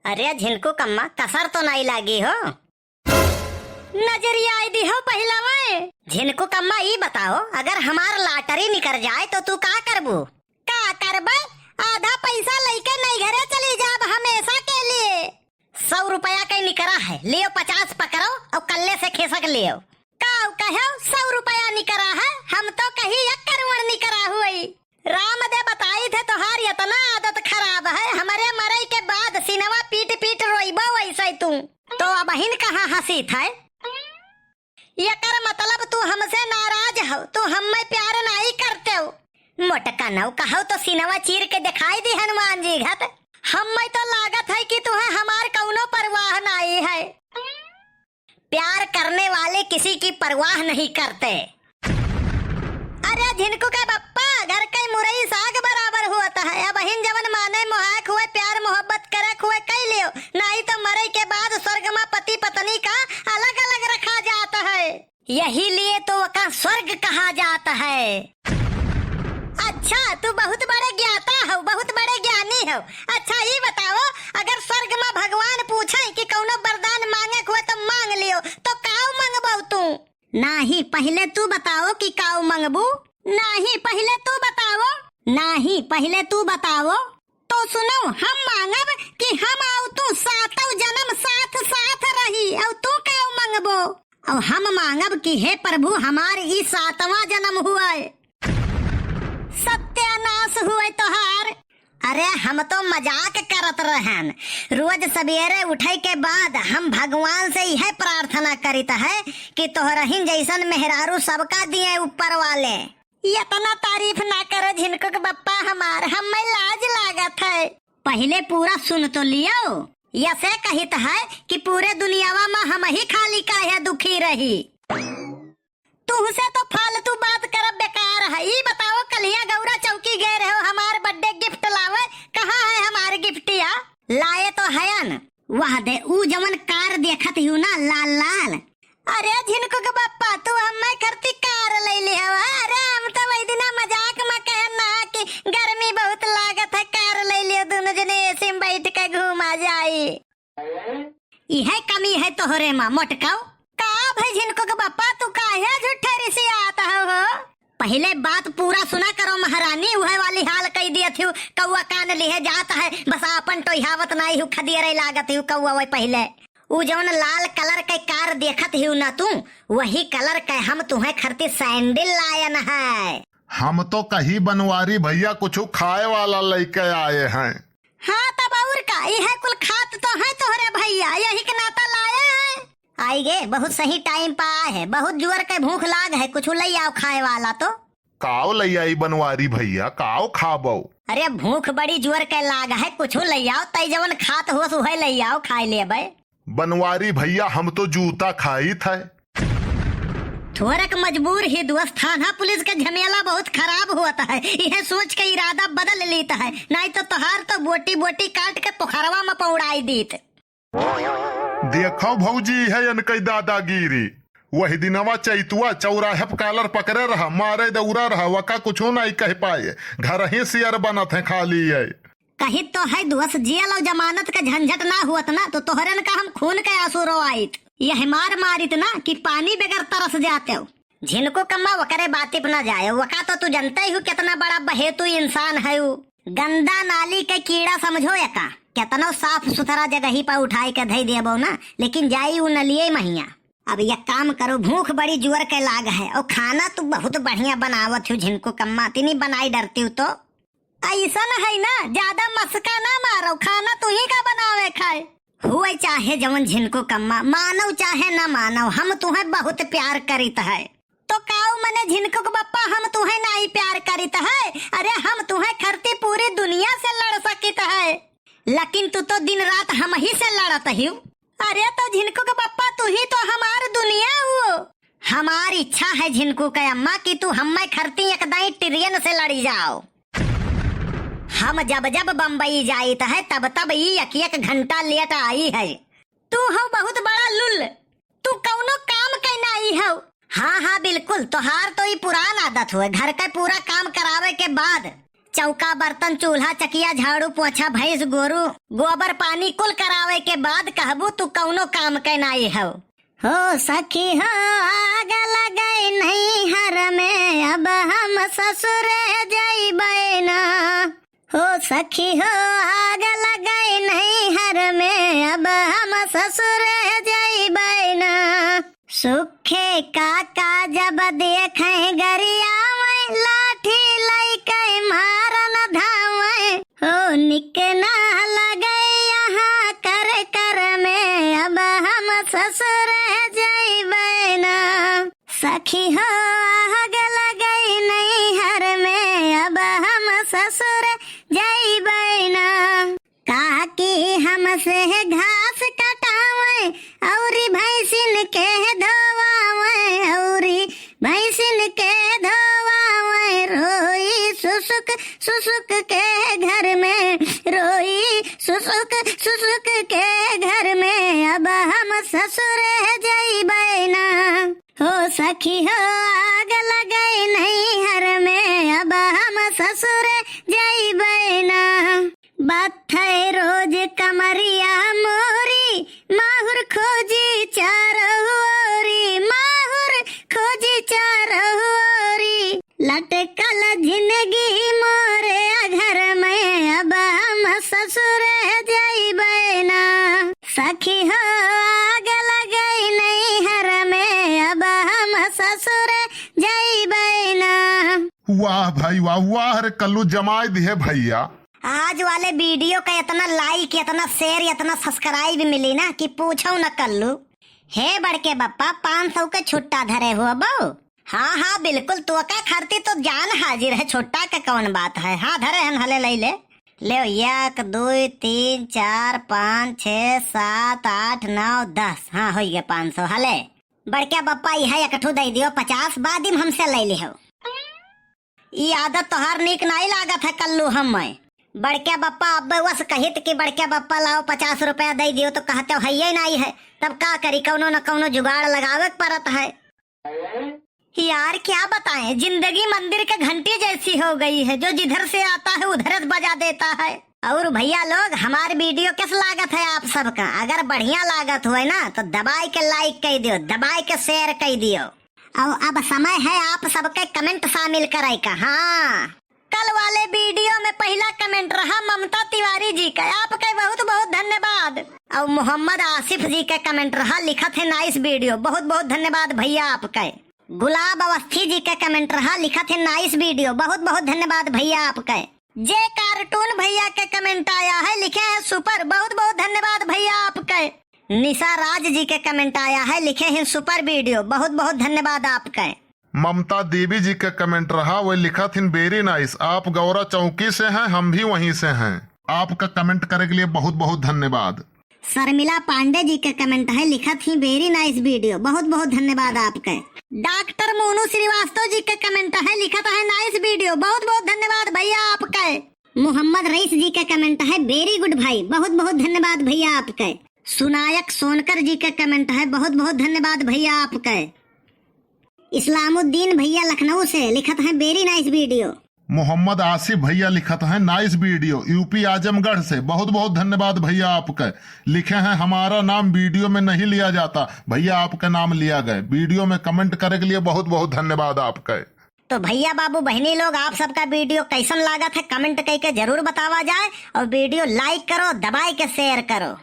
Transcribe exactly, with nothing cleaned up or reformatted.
अरे झिनकू कम्मा, कसर तो नाई लागी हो? नजरिया आई दी हो पहिलवै। झिनकू कम्मा, ई बताओ, अगर हमार lottery निकर जाए तो तू का करबू? का करबै? आधा पैसा लइके नैहरे चली जाब हमेशा के लिए। सौ रुपया के निकरा है, लियो पचास पकड़ो और कल्ले से खिसक लियो। काऊ कहो, सौ रुपया निकरा है, हम तो कही एक करोड़ निकरा हुई। राम दे बताई थे, तोहार इतना आदत खराब है, हमरे मरई के बाद सिनवा पीट पीट रोइबो वैसे तू। तो अबहिन कहाँ हँसी थे? एकर मतलब तू हमसे नाराज हो, तू हम्मे प्यार नाई करते हो। मोटका नौ कहो तो सिनवा चीर के दिखाई दी हनुमान जी घत। हम्मे तो लागत है कि तुहे हमार कौनो परवाह नाई है। प्यार करने वाले किसी की परवाह नहीं करते। अरे झिनकू के बप्पा, घर के मुरई साग बराबर होत है। अबहिन जवन माने मोहाक हुए, प्यार मोहब्बत करे हुए, कई लियो, नाई तो मरे के बाद स्वर्ग में पति पत्नी का अलग अलग रखा जात है। यही लिए तो वका स्वर्ग कहा जात है। अच्छा, तू बहुत बड़े ज्ञाता हो, बहुत बड़े ज्ञानी हो। अच्छा, ई बताओ, अगर स्वर्ग में भगवान पूछे कि कौनो वरदान मांगे हुए तो मांग लियो, तो काऊ मंगबो तू? नाही, पहिले तू बताओ कि काऊ मंगबू। नाही, पहिले तू बताओ। नाही, पहिले तू बताओ। तो सुनो, हम मांगब कि हम आऊ तू सातों जन्म साथ साथ रही, और तू काऊ मंगबो? और हम मांगब कि हे प्रभु, हमार ई सातवां जन्म हुए। सत्यानाश हुए तोहार। अरे, हम तो मजाक करत रहन। रोज सबेरे उठे के बाद हम भगवान से यह प्रार्थना करित है कि तोहरहिन जैसन मेहरारू सबका दिए ऊपर वाले। इतना तारीफ ना करो झिनकुक बप्पा हमार, हमें लाज लागत है। पहिले पूरा सुन तो लियो। यसे कहित है कि पूरे दुनियावा में हम ही खाली काहे दुखी रही। तुहसे तो फालतू बात करब बेकार है। ई बताओ, कलिया गौरा चौकी गए रहो हमार birthday gift लावे, कहाँ है हमार गिफ्टिया? लाए तो हयन। वह दे, ऊ जवन कार देखत हिउ ना, लाल लाल। अरे झिनकुक बप्पा, तू हमें खरती कार ले ले हो। अरे हम तो वही दिना मजाक में कहन ना कि गर्मी बहुत लागत है, कार ले लियो, दोनों जने AC में बैठ के घूमा जाई। इहे कमी है तोहरे मा, मोटकाऊ। का भई झिनकुक बप्पा, तू काहे झूठे रिसियात हो, हो? पहिले बात पूरा सुना करो महारानी, उहे वाली हाल कई दियत हिउ, कौआ कान लिहे जात है, बस आपन टोहियावत नाई हिउ, खदियरे लागत हिउ कौआ वही पहिले। उ जौन लाल colour के कार देखत हिउ ना तू, वही colour के हम तुहे खरती sandal लायन है। हम तो कही बनवारी भैया कुछ खाए वाला लइके आए हैं। हाँ, तब और का, इहे कुल खात तो है तोहरे भैया, यही के नाता लाए हैं। आई गे, बहुत सही time पा आए है, बहुत जोर के भूख लाग है, कुछ लई आओ खाए वाला तो। काव लई आई बनवारी भैया, काव खाबो? अरे भूख बड़ी जोर के लाग है, कुछ लई आओ, तई जवन खात होस उहे लई आओ, खाए लेबे। बनवारी भैया, हम तो जूता खाइत है। थोरक मजबूर ही दोस्त, थाना पुलिस के झमेला बहुत खराब होत है, इहे सोच के इरादा बदल लीत है, नाई तो तोहार तो बोटी बोटी काट के पोखरवा में पौड़ाई दीत। देखो भौजी, है इनकई दादागिरी। वही दिनवा चैतुआ चौराहे पर collar पकड़े रहा, मारे दौरा रहा, वका कुछो नाई कह पाए। घर ही सियर बनत है खाली है। कहित तो है दोस्त, जेल और जमानत का झंझट ना हुअत ना, तो तोहरन का हम खून के आंसू रोआइत। यह मार मारित ना कि पानी बगैर तरस जाते हो। झिनकुक अम्मा, वकरे बाती पे ना जाए, वका तो तू जनते ही हो कितना बड़ा बहेतू इंसान है उ। गंदा नाली के कीड़ा समझो एका, केतनो साफ सुथरा जगही पर उठाई के धई देबो ना, लेकिन जाई उ नलिये महिया। अब एक काम करो, भूख बड़ी जोर के लाग है और खाना तू बहुत बढ़िया बनावत हो झिनकुक अम्मा, तिनी बनाई डरती हो तो। ऐसन है ना, ज्यादा मस्का ना मारो, खाना तू ही का बनावे खाए। हुए चाहे जवन झिनकुक अम्मा, मानो चाहे ना मानो, हम तुहे बहुत प्यार करित है। तो काऊ मने झिनकुक बप्पा, हम तुहे नाई प्यार करित है? अरे हम तुहे खरती पूरी दुनिया से लड़ सकित है, लेकिन तू तो दिन रात हम ही से लड़त हिउ। अरे तो झिनकुक बप्पा, तू ही तो हमार दुनिया हुओ। हमार इच्छा है झिनकुक अम्मा कि तू हम्मे खरती एक दाई टिरियन से लड़ी जाओ। हम जब जब बम्बई जाइत है तब तब ई एक एक घंटा late आई है। तू हो बहुत बड़ा लुल, तू कौनो काम के नाई हो। हाँ, हाँ, बिल्कुल, तोहार तो ई पुरान आदत हुए, घर के पूरा काम करावे के बाद चौका, बर्तन, चूल्हा, चकिया, झाड़ू, पोछा, भैंस, गोरू, गोबर, पानी कुल करावे के बाद कहबू तू कौनो काम के नाई हौ। हो सखी हो, आग लगै नैहर में, अब हम ससुरे जइबै ना। हो सखी हो, आग लगै नैहर में, अब हम ससुरे जइबै ना। सुखे काका जब देखै गरियावै, लाठी लइकै मारन धावै। हो निक ना लगै यहाँ कर कर में, अब हम ससुरे जइबै ना। सखी हो, आग लगै नैहर में, अब हम ससुर जइबै ना। काकी हमसे घास कटावै, औरी भैंसिन के धोवावै, औरी भैंसिन के धोवावै। रोई सुसुक सुसुक के घर में, रोई सुसुक सुसुक के घर में, अब हम ससुर जइबै ना। हो सखी हो, आग लगै नैहर में, अब हम ससुर जइबै ना। बत्थै रोज कमरिया मोरी, माहुर खोजी चारहु ओरी, माहुर खोजी चारहु ओरी। लटकल जिनगी मोरे घर में, अब हम ससुर जइबै ना। सखी हो, आग लगै नैहर में, अब हम ससुर जइबै ना। वाह भाई वाह, वाह रे कल्लू, जमाय दिहे भइया। आज वाले video का इतना like, इतना share, इतना subscribe मिली ना कि पूछो न कल्लू। हे बड़के बप्पा, पाँच सौ के छुट्टा धरे हो बहू। हाँ हाँ बिल्कुल, तोका खरती तो जान हाजिर है, छुट्टा का कौन बात है। हाँ धरे हन, हले लइ ले। ले एक, दुइ, तीन, चार, पाँच, छः, सात, आठ, नौ, दस। हाँ होइ गए पाँच सौ, हले। बड़के बप्पा यह एकठू दइ दियो पचास, बाद में हमसे लइ लिहो। ई आदत तोहार नीक नाई लागत है कल्लू हम्मै। बड़के बप्पा अब्बे वस कहित कि बड़के बप्पा लाओ पचास रुपया दइ दियो तो कहते हइये नाई है, तब का करी, कौनो न कौनो जुगाड़ लगावे के परत है। यार क्या बताएं, जिंदगी मंदिर के घंटी जैसी हो गई है, जो जिधर से आता है उधर से बजा देता है। और भइया लोग, हमार video कैस लागत है आप सबका? अगर बढ़िया लागत होए ना तो दबाइ के like कइ दियो, दबाइ के share कइ दियो। और अब समय है आप सबके comment शामिल करे का। हाँ, कल वाले video में पहिला comment रहा ममता तिवारी जी का, आपके बहुत बहुत धन्यवाद। और मोहम्मद आसिफ जी के comment रहा, लिखत है nice video, बहुत बहुत धन्यवाद भइया आपके। गुलाब अवस्थी जी के comment रहा, लिखत है nice video, बहुत बहुत धन्यवाद भइया आपके। जे cartoon भइया के comment आया है, लिखे हैं super, बहुत बहुत धन्यवाद भइया आपके। निशा राज जी के comment आया है, लिखे हैं super video, बहुत बहुत धन्यवाद आपके। ममता देवी जी के comment रहा, वे लिखत हिन very nice, आप गौरा चौकी से हैं, हम भी वहीं से हैं। आपका comment करे के लिए बहुत बहुत धन्यवाद। शर्मिला पांडे जी के comment है, लिखत ही very nice video, बहुत बहुत धन्यवाद आपके। डॉक्टर मोनू श्रीवास्तव जी के comment है, लिखत है nice video, बहुत बहुत धन्यवाद भइया आपके। मोहम्मद रईस जी के comment है, very good भाई, बहुत बहुत धन्यवाद भइया आपके। सुनायक सोनकर जी के comment है, बहुत बहुत धन्यवाद भइया आपके। इस्लामुद्दीन भइया लखनऊ से लिखत हैं, very nice video। मोहम्मद आसिफ भइया लिखत हैं, nice video, यूपी आजमगढ़ से, बहुत बहुत धन्यवाद भइया आपके। लिखे हैं, हमारा नाम video में नहीं लिया जाता, भइया आपका नाम लिया गए। Video में comment करे के लिए बहुत बहुत धन्यवाद आपके। तो भइया बाबू बहिनी लोग, आप सबका video कैसन लागत है, comment कइके जरूर बतावा जाए और video like करो, दबाइ के share करो।